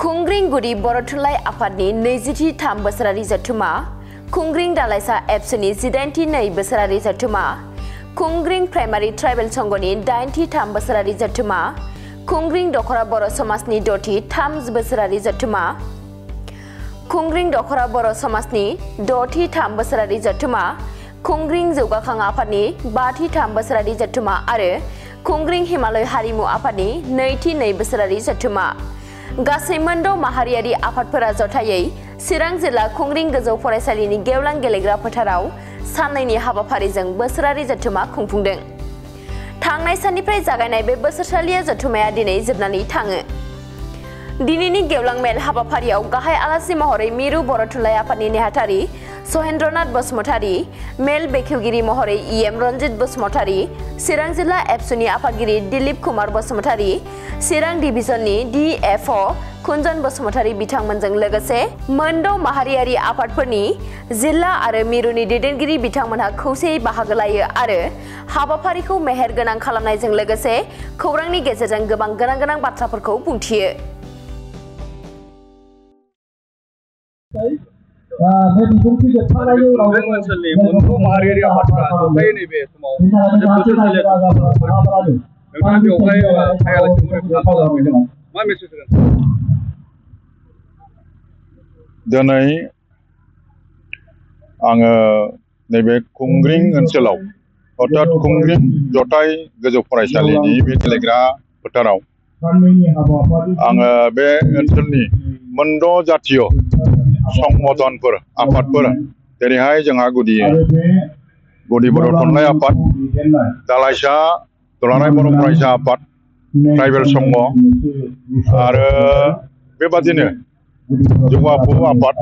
खुंग्रिं गुदि बर' थुनलाइ आफादनि 23 बोसोरारि जथुमा, खुंग्रिं दालाइसा एबसुनि 18 बोसोरारि जथुमा, खुंग्रिं प्राइमारि ट्राइबेल संघनि 83 बोसोरारि जथुमा, खुंग्रिं दखरा बर' समाजनि 63 बोसोरारि जथुमा, खुंग्रिं दखरा बर' समाजनि 63 बोसोरारि जथुमा, खुंग्रिं जौगाखां आफादनि 53 बोसोरारि जथुमा आरो खुंग्रिं हिमालय हारिमु आफादनि 2 बोसोरारि जथुमा। गासै मोनद' माहारियारि आफादफोरा जथायै चिरां जिल्ला खुंग्रिं गोजौ फरायसालिनि गेवलां गेलेग्रा फोथाराव साननैनि हाबाफारिजों बोसोरारि जथुमा खुंफुंदों। थांनाय साननिफ्राय जागायनाय बे बोसोरसालिया जथुमाया दिनै जोबनानै थाङो। दिनैनि गेवलां मेल हाबाफारियाव गाहाय आलासि महरै मिरु बर' थुनलाइ आफादनि नेहाथारि सहेन्द्रनाथ बसुमतारी, मेल बेखेवगिरि महरै इएम रन्जित बसुमतारी, चिरां जिल्ला एबसुनि आफादगिरि दिलीप कुमार बसुमतारी, चिरां डिभिजननि DFO कुंजन बसुमतारी बिथांमोनजों लोगोसे मोनद' माहारियारि आफादफोरनि जिल्ला आरो मिरुनि दैदेनगिरि बिथांमोनहा खौसेयै बाहागो लायो आरो हाबाफारिखौ मेहेर गोनां खालामनायजों लोगोसे खौरांनि गेजेरजों गोबां गोनां बाथ्राफोरखौ बुंथियो। खुंग्रिं ओनसोलनि मोनद' माहारियारि आफादफोरा जथायै नैबे समाव बोसोरसालिया नोंथाङा बेवहाय आलासि महरै खालामफैदों। मा मेसेज होगोन? दिनै आङो नैबे खुंग्रिं ओनसोलाव अर्थात खुंग्रिं जथाय गोजौ फरायसालिनि बे गेलेग्रा फोथाराव आङो बे ओनसोलनि मोनद' जातीय संगठनफोर आफादफोर जेरैहाय जोंहा गुदि बर' थुनलाइ आफाद, दालाइसा दुलाराय बर' फरायसा आफाद, ट्राइबेल संघ आरो बेबादिनो जौगाफु आफाद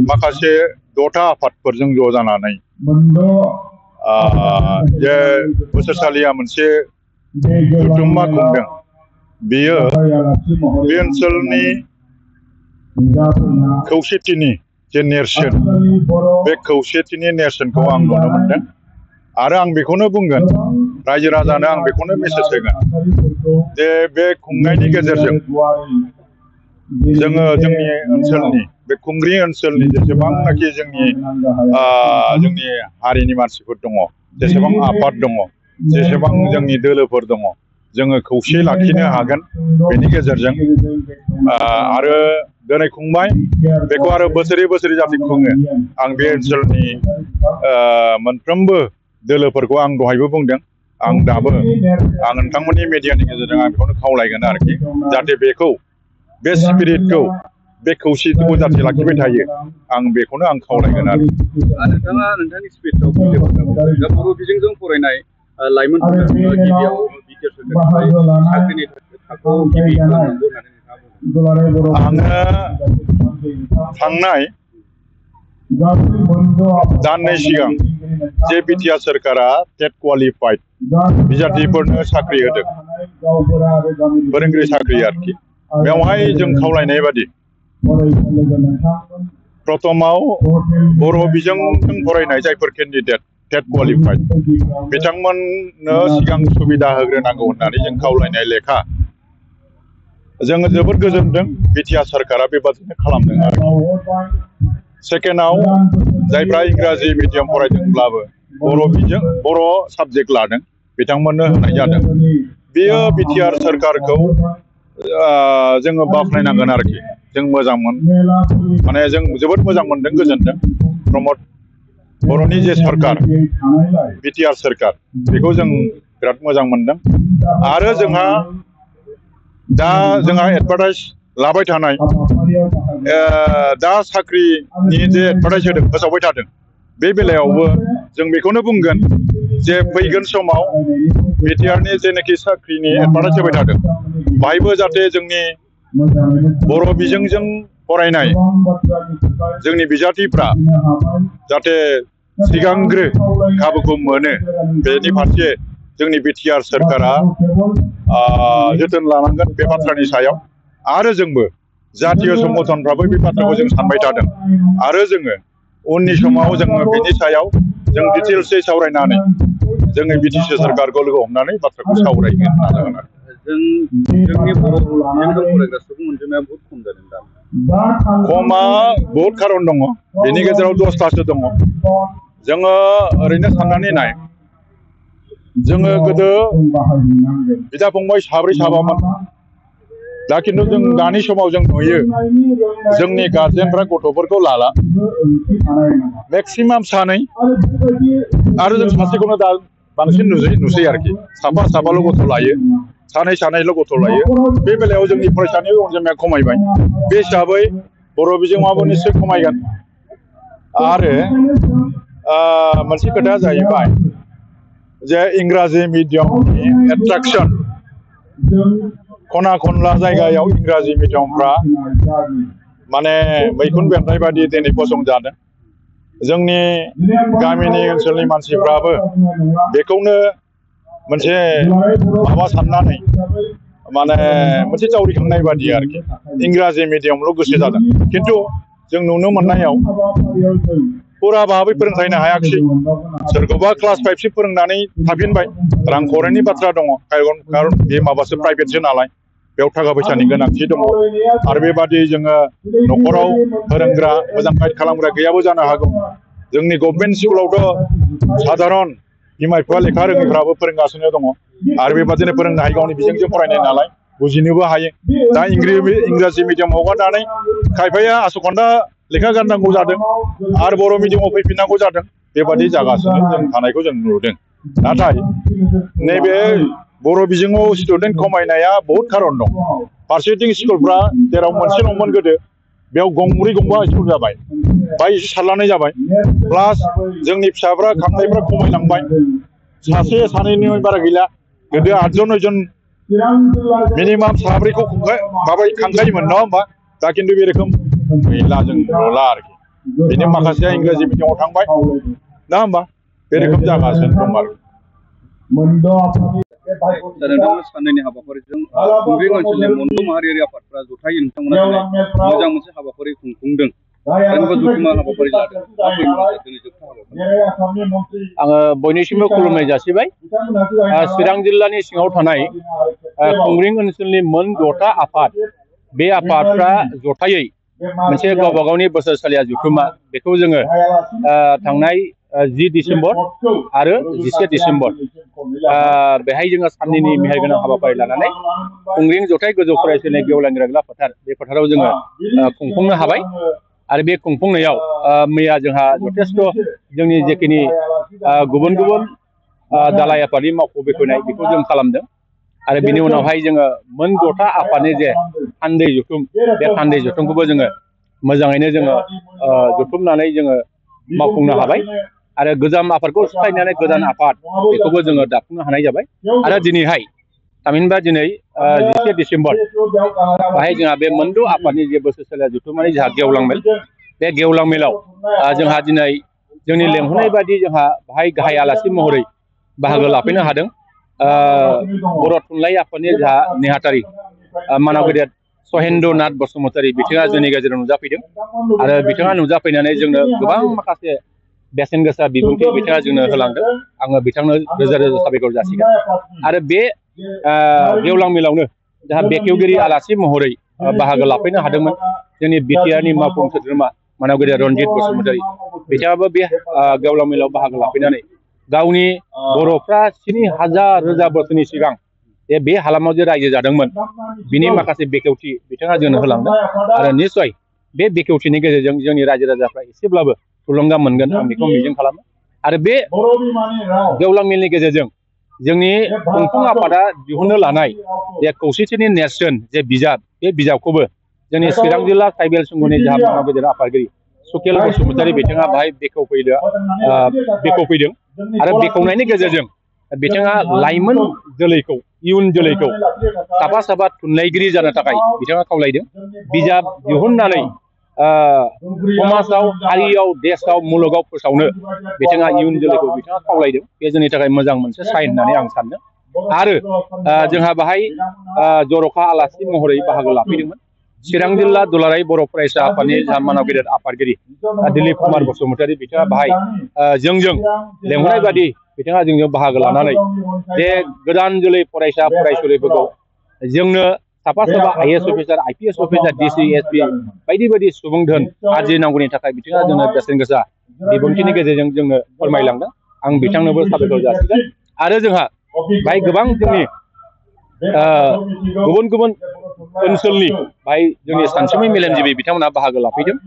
माखासे 6था आफादफोरजों ज' जानानै जे बोसोरसालिया मोनसे जथुम्मा खुंदों। बेयो बे ओनसोलनि खौसेथिनि जे नेरसोन, बे खौसेथिनि नेरसोनखौ आं नुनो मोनदों आरो आं बेखौनो बुंगोन, रायजो राजानो आं बेखौनो मेसेज होगोन जे बे खुंनायनि गेजेरजों जोङो जोंनि ओनसोलनि बे खुंग्रिं ओनसोलनि जेसेबांनाखि जोंनि हारिनि मानसिफोर दङ, जेसेबां आफाद दङ, जेसेबां जोंनि दोलोफोर दङ, जोङो खौसे लाखिनो हागोन। बेनि गेजेरजों आरो दिनै खुंबाय बेखौ आरो बोसोरै जाहाथे खुङो। आं बे ओनसोलनि मोनफ्रोमबो दोलोफोरखौ आं दहायबो बुंदों, आं दाबो नोंथांमोननि मिडियानि गेजेरजों आं बेखौनो खावलायगोन आरोखि, जाहाथे बेखौ बे स्पिरिटखौ, बे खौसेथिखौ जाहाथे लाखिबाय थायो। आं बेखौनो आं खावलायगोन आरो। नोंथाङा नोंथांनि स्पिचआव दा बर' बिजोंजों फरायनाय लाइमोनफोरनो गिबियाव बिटिआर सोरखारनिफ्राय साख्रिनि थाखोआव गिबि खालामनांगौ होननानै नोंथाङा बुंदों। आङो थांनाय दाननै सिगां जे बिटिआर सोरखारा टेट क्वालिफाइड बिजाथिफोरनो साख्रि होदों, फोरोंगिरि साख्रि आरोखि, बेवहाय जों खावलायनाय बादि प्रथमाव बर' बिजोंजों फरायनाय जायफोर केन्डिडेट टेट क्वालिफाइड बिथांमोननो सिगां सुबिदा होग्रोनांगौ होननानै जों खावलायनाय लेखा जोङो जोबोद गोजोनदों। बिटिआर सोरखारा बेबादिनो खालामदों आरो सेकेन्डआव जायफ्रा इंराजि मिडियाम फरायदोंब्लाबो बर' साबजेक्ट लादों बिथांमोननो होनाय जादों। बेयो बिटिआर सोरखारखौ जोङो बाख्नायनांगोन आरोखि। जों मोजां माने जों जोबोद मोजां मोनदों, गोजोनदों। प्रमद बर'नि जे सरकार बिटिआर सोरखार, बेखौ जों बिराद मोजां मोनदों। आरो जोंहा एडभार्टाइज लाबाय थानाय दा साख्रिनि जे एडभार्टाइज होदों, फोसावबाय थादों, बे बेलायावबो जों बेखौनो बुंगोन जे फैगोन समाव बिटिआरनि जेनाखि साख्रिनि एडभार्टाइज होबाय थादों, बाहायबो जाहाथे जोंनि बर' बिजोंजों फरायनाय जोंनि बिजाथिफ्रा जाहाथे सिगांग्रो खाबुखौ मोनो, बेनि फारसे जोंनि बिटिआर सोरखारा जोथोन लानांगोन बे बाथ्रानि सायाव। आरो जोंबो जातीय संगठनफ्राबो बे बाथ्राखौ जों सानबाय थादों आरो जोङो उननि समाव जोङो बिनि सायाव जों डिटेल्सै सावरायनानै जोंनि बिटिसि सोरखारखौ लोगो हमनानै बाथ्राखौ सावरायनो नाजागोन आरो। जोंनि बर' बिजोंजों फरायग्रा सुबुं अनजिमाया बहुत खम जादों दा खमा बहुत खारन दङ बेनि गेजेराव 10थासो दङ जोङो ओरैनो साननानै नाय जोङो गोदो बिदा फंबाय साब्रै साबामोन दा खिन्थु जों दानि समाव जों नुयो जोंनि गार्जेनफ्रा गथ'फोरखौ लाला मेक्सिमाम सानै आरो जों सासेखौनो दा बांसिन नुसै आरोखि साफाल' गथ' लायो सानैल' गथ' लायो बे बेलायाव जोंनि फरायसानि अनजिमाया खमायबाय बे हिसाबै बर' बिजोङाबो निश्चय खमायगोन आरो मोनसे खोथाया जाहैबाय जे इंराजि मिडियामनि एट्राक्शन खना खनला जायगायाव इंराजि मिडियामफ्रा माने मैखुन बेरनाय बादि दिनै फसंजादों जोंनि गामिनि ओनसोलनि मानसिफ्राबो बेखौनो मोनसे माबा साननानै माने मोनसे जावरिखांनाय बादि आरोखि इंराजि मिडियामल' गोसो जादों खिन्थु जों नुनो मोननायाव फुरा भाबै फोरोंथायनो हायाखिसै सोरखौबा क्लास 5 फोरोंनानै थाफिनबाय रांखावरिनि बाथ्रा दङ खारन बे माबासो प्राइभेटसो नालाय बेयाव थाखा फैसानि गोनांथि दङ आरो बेबादि जोङो न'खराव फोरोंग्रा मोजां गाइड खालामग्रा गैयाबो जानो हागौ जोंनि गभर्नमेन्ट स्कुलावथ' साधारन बिमा बिफा लेखा रोङैफ्राबो फोरोंगासिनो दङ आरो बेबादिनो फोरोंनो हायो गावनि बिजोंजों फरायनाय नालाय बुजिनोबो हायो दा इंराजि मिडियाम हगारनानै खायफाया आसखान्दा लेखा गारनांगौ जादों आरो बर' मिडियामाव फैफिननांगौ जादों बेबादि जागासिनो जों थानायखौ जों नुदों नाथाय नैबे बर' बिजोङाव स्टुडेन्ट खमायनाया बहुत खारन दं फारसेथिं स्कुलफ्रा जेराव मोनसेल'मोन गोदो बेयाव गंब्रै गंबा स्कुल जाबाय बाय एसे सारलानाय जाबाय प्लास जोंनि फिसाफ्रा खांनायफ्रा खमायलांबाय सासे सानैनि बारा गैला गोदो 8 जन 9 जन मिनिमाम साब्रैखौ खांखायोमोन नङा होमबा दा खिन्थु बे रोखोम गैला जों नुला आरोखि बिनि माखासेया इंराजि मिडियामाव थांबाय ना होमबा बे रोखोम जागासिनो दं आरो नोंथांमोन सानैनि हाबाफारिजों खुंग्रिं ओनसोलनि मोनद' माहारियारि आफादफ्रा जथायै नोंथांमोना मोजां मोनसे हाबाफारि खुंफुंदों जेनेबा जथुमा हाबाफारि लादों आङो बयनिसिमबो खुलुमनाय जासिबाय चिरां जिल्लानि सिङाव थानाय खुंग्रिं ओनसोलनि मोन 6टा आफाद बे आफादफ्रा जथायै मोनसे गावबा गावनि बोसोरसालिया जथुमा बेखौ जोङो थांनाय 10 डिसेम्बर आरो 11 डिसेम्बर बेहाय जोङो साननैनि मेहेरगोनां हाबाफारि लानानै खुंग्रिं जथाय गोजौ फरायसालि गेवलां गेलेग्रा फोथार बे फोथाराव जोङो खुंफुंनो हाबाय आरो बे खुंफुंनायाव मैया जोंहा जथेस्थ' जोंनि जेखिनि गुबुन गुबुन दालाइ आफादनि मावख' बेखेवनाय बेखौ जों खालामदों आरो बिनि उनावहाय जोङो मोन 6टा आफादनि जे थान्दै जथुम बे थान्दै जथुमखौबो जोङो मोजाङैनो जोङो जथुमनानै जोङो मावफुंनो हाबाय आरो गोजाम आफादखौ सिफायनानै गोदान आफाद बेखौबो जोङो दाफुंनो हानाय जाबाय आरो दिनैहाय थामहिनबा दिनै 11 डिसेम्बर बाहाय जोंहा बे मोनद' आफादनि जे बोसोरसालिया जथुमानि जोंहा गेवलां मेल बे गेवलां मेलाव जोंहा दिनै जोंनि लेंहरनाय बायदि जोंहा बाहाय गाहाय आलासि महरै बाहागो लाफैनो हादों बर' थुनलाइ आफादनि जोंहा नेहाथारि मानाव गेदेर सहेन्द्र नाथ बसुमतारी बिथाङा जोंनि गेजेराव नुजाफैदों आरो बिथाङा नुजाफैनानै जोंनो गोबां माखासे बेसेन गोसा बिबुंथि बिथाङा जोंनो होलांदों आङो बिथांनो रोजा रोजा साबायखर जासिगोन आरो बे गेवलां मेलावनो जोंहा बेखेवगिरि आलासि महरै बाहागो लाफैनो हादोंमोन जोंनि बिटिआरनि मावफुं सोद्रोमा मानाव गेदेर रनजित बसुमतारी बिथाङाबो बे गेवलां मेलाव बाहागो लाफैनानै गावनि बर'फ्रा 7,000 रोजा बोसोरनि सिगां बे हालामाव जे रायजो जादोंमोन बिनि माखासे बेखेवथि बिथाङा जोंनो होलांदों आरो निस्सय बे बेखेवथिनि गेजेरजों जोंनि रायजो राजाफ्रा एसेब्लाबो थुलुंगा मोनगोन आं बेखौ मिजिं खालामो आरो बे गेवलां मेलनि गेजेरजों जोंनि खुंफुं आफादा दिहुननो लानाय जे खौसेथिनि नेरसोन जे बिजाब बे बिजाबखौबो जोंनि चिरां जिल्ला ट्राइबेल संघनि जोंहा मानाव गेदेर आफादगिरि सुकेल बसुमतारी बिथाङा बाहाय बेखेवफैदों आरो बेखेवनायनि गेजेरजों बिथाङा लाइमोन जोलैखौ इयुन जोलैखौ साफा साफा थुनलाइगिरि जानो थाखाय बिथाङा खावलायदों बिजाब दिहुननानै समाजाव हारियाव देशआव मुलुगाव फोसावनो बिथाङा इयुन जोलैखौ बिथाङा खावलायदों बे जोंनि थाखाय मोजां मोनसे साइन होननानै आं सानदों आरो जोंहा बाहाय जर'खा आलासि महरै बाहागो लाफैदोंमोन चिरां जिल्ला दुलाराय बर' फरायसा आफादनि जोंहा मानाव गेदेर आफादगिरि दिलीप कुमार बसुमतारी बिथाङा बाहाय जोंजों लेंहरनाय बादि बिथाङा जोंजों बाहागो लानानै जे गोदान जोलै फरायसा फरायसुलिफोरखौ जोंनो साफा साफा IAS officer IPS officer DC SP बायदि बायदि सुबुं धोन आरजिनांगौनि थाखाय बिथाङा जोंनो बेसेन गोसा बिबुंथिनि गेजेरजों जोंनो फोरमायलांदों। आं बिथांनोबो साबायखर जासिगोन। आरो जोंहा बाहाय गोबां जोंनि गुबुन गुबुन ओनसोलनि बाहाय जोंनि सानसुमै मेलेमजिबि बिथांमोनहा बाहागो लाफैदों।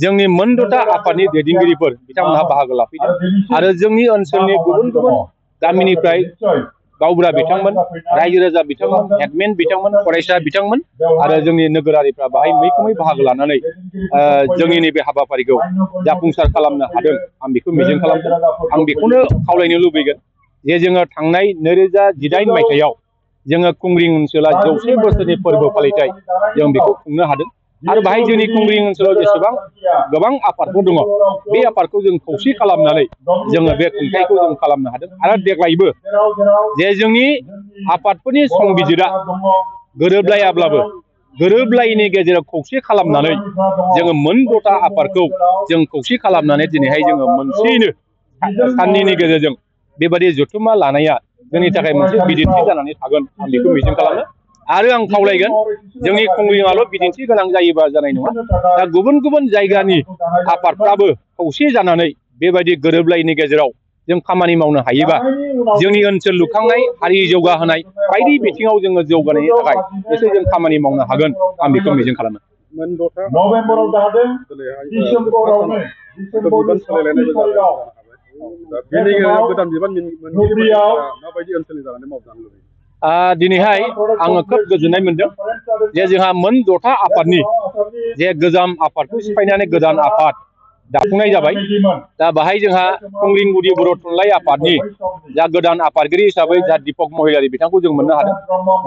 जोंनि मोन 6टा आफादनि दैदेनगिरिफोर बिथांमोनहा बाहागो लाफैदों। आरो जोंनि ओनसोलनि गुबुन गुबुन गामिनिफ्राय गावबुरा बिथांमोन, रायजो राजा बिथांमोन, हेडमेन बिथांमोन, फरायसा बिथांमोन आरो जोंनि नोगोरारिफ्रा बाहाय मैखोमै बाहागो लानानै जोंनि नैबे हाबाफारिखौ जाफुंसार खालामनो हादों। आं बेखौ मिजिं खालामदों। आं बेखौनो खावलायनो लुबैगोन जे जोङो थांनाय 2018 मायथाइयाव जोङो कुंग्रिं ओनसोला 100 बोसोरनि फोरबो फालिथाय जों बेखौ खुंनो हादों। आरो बाहाय जोंनि कुंग्रिं ओनसोलाव जेसेबां गोबां आफादफोर दङ बे आफादखौ जों खौसे खालामनानै जोङो बे खुंथायखौ जों खालामनो हादों। आरो देग्लायबो जे जोंनि आफादफोरनि संबिजिरा गोरोबलायाब्लाबो गोरोबलायैनि गेजेराव खौसे खालामनानै जोङो मोन 6टा आफादखौ जों खौसे खालामनानै दिनैहाय जोङो मोनसेयैनो साननैनि गेजेरजों बेबायदि जथुम्मा लानाया जोंनि थाखाय मोनसे बिदिन्थि जानानै थागोन। आं बेखौ मिजिं खालामो। आरो आं खावलायगोन जोंनि कुंग्रिङाल' बिदिन्थि गोनां जायोबा जानाय नङा। दा गुबुन गुबुन जायगानि आफादफ्राबो खौसे जानानै बेबायदि गोरोबलायैनि गेजेराव जों खामानि मावनो हायोबा जोंनि ओनसोल लुखांनाय, हारि जौगाहोनाय बायदि बिथिङाव जोङो जौगानायनि थाखाय एसे जों खामानि मावनो हागोन। आं बेखौ मिजिं खालामो। मोन 6टा नभेम्बराव जादों, डिसेम्बरावनो बिबान सोलायलायनायबो जानो हाबाय। दा बेनि गोदान बिबान मोनगिरिफोरा माबायदि ओनसोलनि जानानै मावजानो लुबैयो? दिनैहाय आङो खोब गोजोननाय मोनदों जे जोंहा मोन 6टा आफादनि जे गोजाम आफादखौ सिफायनानै गोदान आफाद दाफुंनाय जाबाय। दा बाहाय जोंहा कुंग्रिं गुदि बर' थुनलाइ आफादनि जा गोदान आफादगिरि हिसाबै जा दीपक महिलारि बिथांखौ जों मोननो हादों।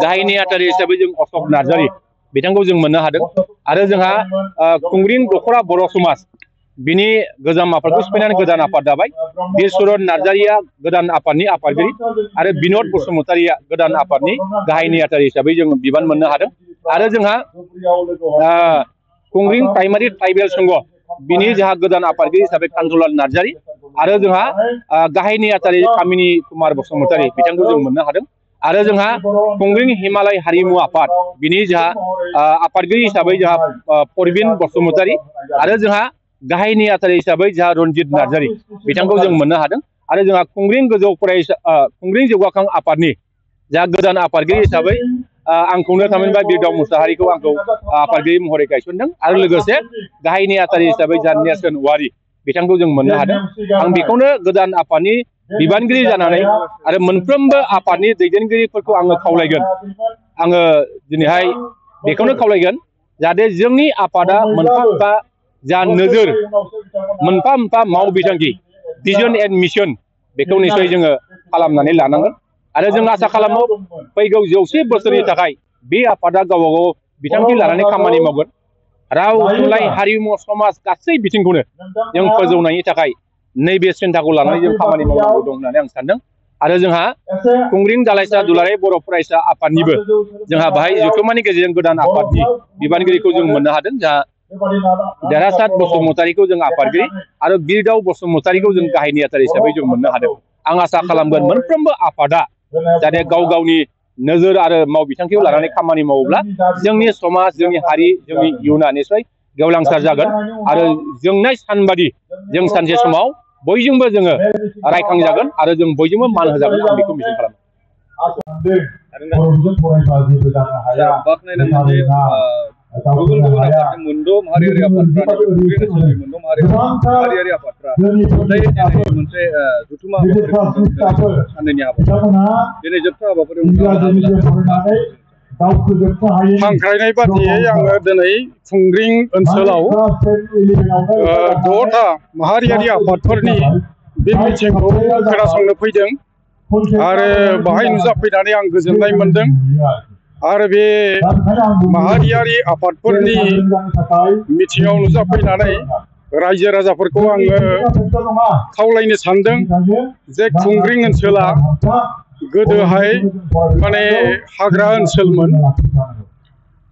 गाहाय नेहाथारि हिसाबै जों अशक नार्जारि बिथांखौ जों मोननो हादों। आरो जोंहा कुंग्रिं दख'रा बर' समाज बिनि गोजाम आफादखौ सिफायनानै गोदान आफाद दाबाय। बिरचरन नार्जारिया गोदान आफादनि आफादगिरि आरो बिनद बसुमतारिया गोदान आफादनि गाहाय नेहाथारि हिसाबै जों बिबान मोननो हादों। आरो जोंहा कुंग्रिं प्राइमारि ट्राइबेल संघ बिनि जोंहा गोदान आफादगिरि हिसाबै कान्थलाल नार्जारि आरो जोंहा गाहाय नेहाथारि कामिनी कुमार बसुमतारि बिथांखौ जों मोननो हादों। आरो जोंहा कुंग्रिं हिमालय हारिमु आफाद बिनि जोंहा आफादगिरि हिसाबै जोंहा परबिन बसुमतारि आरो जोंहा गाहाय नेहाथारि हिसाबै जोंहा रन्जित नार्जारि बिथांखौ जों मोननो हादों। आरो जोंहा कुंग्रिं गोजौ फरायसा कुंग्रिं जौगाखां आफादनि जा गोदान आफादगिरि हिसाबै आंखौनो थामहिनबा बिरदाव मुसाहारिखौ आंखौ आफादगिरि महरै गायसनदों। आरो लोगोसे गाहाय नेहाथारि हिसाबै जा नेरसोन औवारि बिथांखौ जों मोननो हादों। आं बेखौनो गोदान आफादनि बिबानगिरि जानानै आरो मोनफ्रोमबो आफादनि दैदेनगिरिफोरखौ आङो खावलायगोन। आङो दिनैहाय बेखौनो खावलायगोन जाहाथे जोंनि आफादा मोनफा मोनफा जा नोजोर मोनफा मोनफा मावबिथांखि भिजन एन्ड मिशन बेखौ निश्चय जोङो खालामनानै लानांगोन। आरो जों आसा खालामो फैगौ 100 बोसोरनि थाखाय बे आफादा गावबा गाव बिथांखि लानानै खामानि मावगोन। राव, थुनलाइ, हारिमु, समाज गासै बिथिंखौनो जों फोजौनायनि थाखाय नैबे सिन्थाखौ लानानै जों खामानि मावनांगौ दं होननानै आं सानदों। आरो जोंहा कुंग्रिं दालाइसा दुलाराय बर' फरायसा आफादनिबो जोंहा बाहाय जथुम्मानि गेजेरजों गोदान आफादनि बिबानगिरिखौ जों मोननो हादों। जोंहा देरहासात बसुमतारिखौ जों आफादगिरि आरो बिरदाव बसुमतारिखौ जों गाहाय नेहाथारि हिसाबै जों मोननो हादों। आं आसा खालामगोन मोनफ्रोमबो आफादा जाहाथे गाव गावनि नोजोर आरो मावबिथांखिखौ लानानै खामानि मावोब्ला जोंनि समाज, जोंनि हारि, जोंनि इयुना निश्चय गेवलांसार जागोन। आरो जोंनाय सानबादि जों सानसे समाव बयजोंबो जोङो रायखांजागोन आरो जों बयजोंबो मान होजागोन। आं बेखौ मिजिं खालामो। गुबुन गुबुन आफादनि मोनद' माहारियारि आफादफ्रा मोनद' माहारियारि आफादफ्रा मोनसे जथुम्मा साननैनि हाबाफारि दिनै जोबथा हाबाफारि हांख्रायनाय बादियै आङो दिनै कुंग्रिं ओनसोलाव 6टा माहारियारि आफादफोरनि बे मिथिंखौ खोनासंनो फैदों आरो बाहाय नुजाफैनानै आं गोजोननाय मोनदों। आरो बे माहारियारि आफादफोरनि मिथिङाव नुजाफैनानै रायजो राजाफोरखौ आङो खावलायनो सानदों जे कुंग्रिं ओनसोला गोदोहाय माने हाग्रा ओनसोलमोन।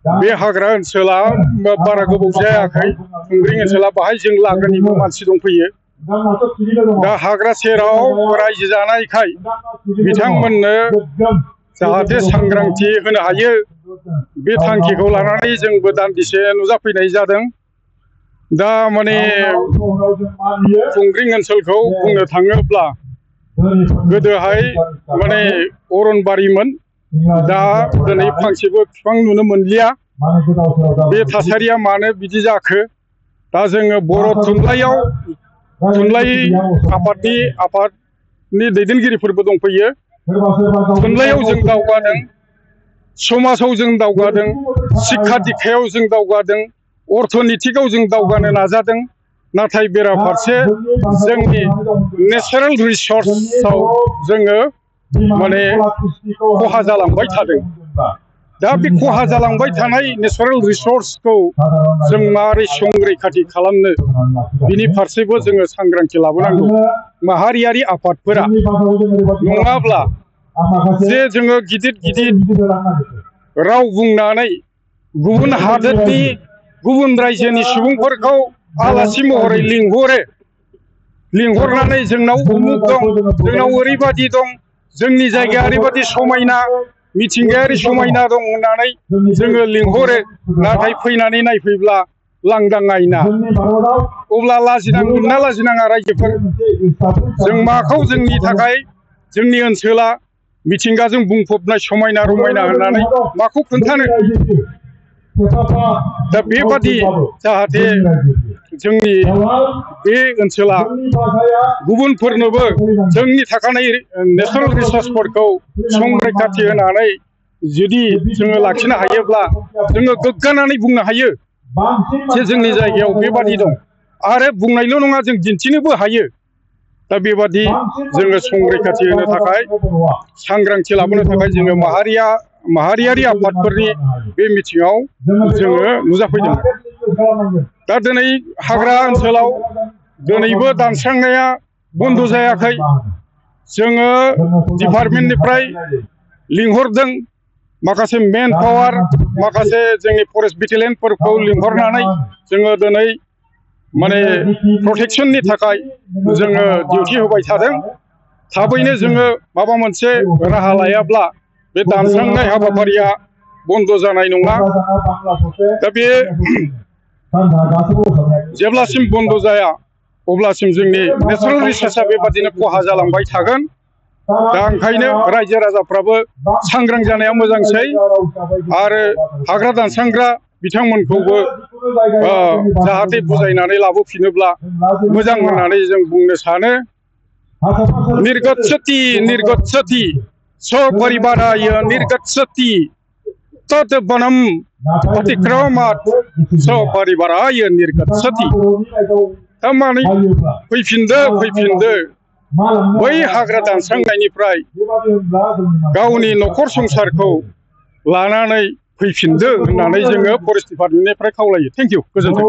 बे हाग्रा ओनसोला बारा गोबाव जायाखै। कुंग्रिं ओनसोला बाहाय जों लागोनिबो मानसि दंफैयो। दा हाग्रा सेराव रायजो जानायखाय बिथांमोननो जाहाथे सांग्रांथि होनो हायो बे थांखिखौ लानानै जोंबो दान्दिसे नुजाफैनाय जादों। दा माने खुंग्रिं ओनसोलखौ बुंनो थाङोब्ला गोदोहाय माने अरनबारिमोन, दा दिनै फांसेबो बिफां नुनो मोनलिया। बे थासारिया मानो बिदि जाखो? दा जोङो बर' थुनलाइ आफादनि दैदेनगिरिफोरबो दंफैयो। थुनलाइयाव जों दावगादों, समाजाव जों दावगादों, शिक्षा दीक्षायाव जों दावगादों, अर्थनीतिकआव जों दावगानो नाजादों। नाथाय बेराफारसे जोंनि नेचारेल रिसर्सआव जोङो माने खहा जालांबाय थादों। दा बे खहा जालांबाय थानाय नेचारेल रिसर्सखौ जों मारै संरैखाथि खालामनो, बिनि फारसेबो जोङो सांग्रांथि लाबोनांगौ माहारियारि आफादफोरा। नङाब्ला जे जोङो गिदिर राव बुंनानै गुबुन हादोरनि गुबुन रायजोनि सुबुंफोरखौ आलासि महरै लिंहरनानै जोंनाव उमुक दं, जोंनाव ओरैबादि दं, जोंनि जायगाया ओरैबादि समायना, मिथिंगायारि समायना दं होननानै जोङो लिंहरो। नाथाय फैनानै नायफैब्ला लांदां आयना। अब्ला लाजिनांगोन ना लाजिनाङा रायजोफोर? जों माखौ जोंनि थाखाय जोंनि ओनसोला मिथिंगाजों बुंफबनाय समायना रमायना होननानै माखौ खोन्थानो? दा बेबादि जाहाथे जोंनि बे ओनसोला गुबुनफोरनोबो जोंनि थाखानाय नेशनेल रिसर्सफोरखौ संरैखाथि होनानै जुदि जोङो लाखिनो हायोब्ला जोङो गोग्गानानै बुंनो हायो जे जोंनि जायगायाव बेबादि दं। आरो बुंनायल' नङा, जों दिन्थिनोबो हायो। दा बेबादि जोङो संरैखाथि होनो थाखाय, सांग्रांथि लाबोनो थाखाय जोङो माहारियारि आफादफोरनि बे मिथिङाव जोङो नुजाफैदों। दा दिनै हाग्रा ओनसोलाव दिनैबो दानस्रांनाया बन्द जायाखै। जोङो डिपार्टमेन्टनिफ्राय लिंहरदों, माखासे मेन पावार, माखासे जोंनि फरेस्ट बेटेलियनफोरखौ लिंहरनानै जोङो दिनै माने प्रटेक्सननि थाखाय जोङो डिउटि होबाय थादों। थाबैनो जोङो माबा मोनसे राहा लायाब्ला बे दानस्रांनाय हाबाफारिया बन्द जानाय नङा। दा बे जेब्लासिम बन्द जाया अब्लासिम जोंनि नेचारेल रिसर्सआ बेबादिनो खहा जालांबाय थागोन। दा ओंखायनो रायजो राजाफ्राबो सांग्रां जानाया मोजांसै। आरो हाग्रा दानस्रांग्रा बिथांमोनखौबो जाहाथे बुजायनानै लाबोफिनोब्ला मोजां होननानै जों बुंनो सानो। निर्गच्छति सपरिवाराय निर्गच्छति तत् वनं अतिक्रमात् सपरिवाराय निर्गच्छति। थारमाने फैफिनदो बै हाग्रा दानस्रांनायनिफ्राय गावनि न'खर संसारखौ लानानै फैफिनदो होननानै जोङो फरेस्ट डिपार्टमेन्टनिफ्राय खावलायो। थेंक इउ, गोजोन्थों।